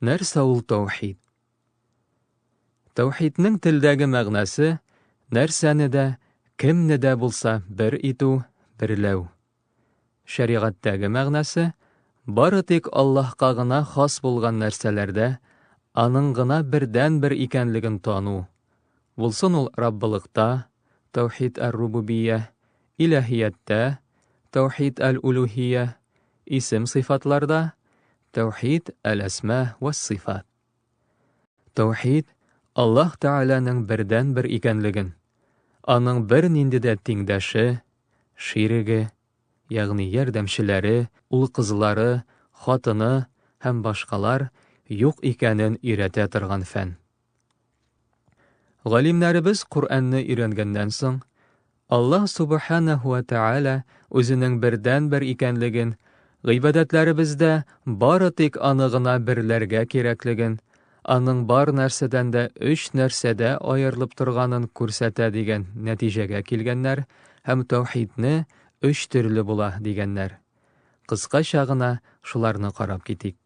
Нәрсә ул тәүхид? Тәүхиднең телдәге мәгънәсе нәрсәне дә, кемне дә булса бер итү, берләү. Шәригатьтәге мәгънәсе бары тик Аллаһка гына хас булган нәрсәләрдә аның гына бердәнбер икәнлеген тану, булсын ул Раббылыкта, тәүхид әр-рубубия, илаһияттә, тәүхид әл-улюһия, исем-сыйфатларда, тәүхид әл-әсма вәс-сыйфат. Тәүхид, Аллаһ Тәгаләнең бердәнбер икәнлеген, аның бернинди дә тиңдәше, ширеге, ягъни ярдәмчеләре, ул-кызлары, хатыны һәм башкалар юк икәнен өйрәтә торган фән. Галимнәребез Коръәнне өйрәнгәннән соң, Аллаһ Субханаһу вә Тәгалә үзенең бердәнбер икәнлеген, гыйбадәтләребездә бары тик Аны гына берләргә кирәклеген, Аның бар нәрсәдән дә өч нәрсәдә аерылып торганын күрсәтә дигән нәтиҗәгә килгәннәр һәм тәүхидне өч төрле була дигәннәр. Кыскача гына шуларны карап китик.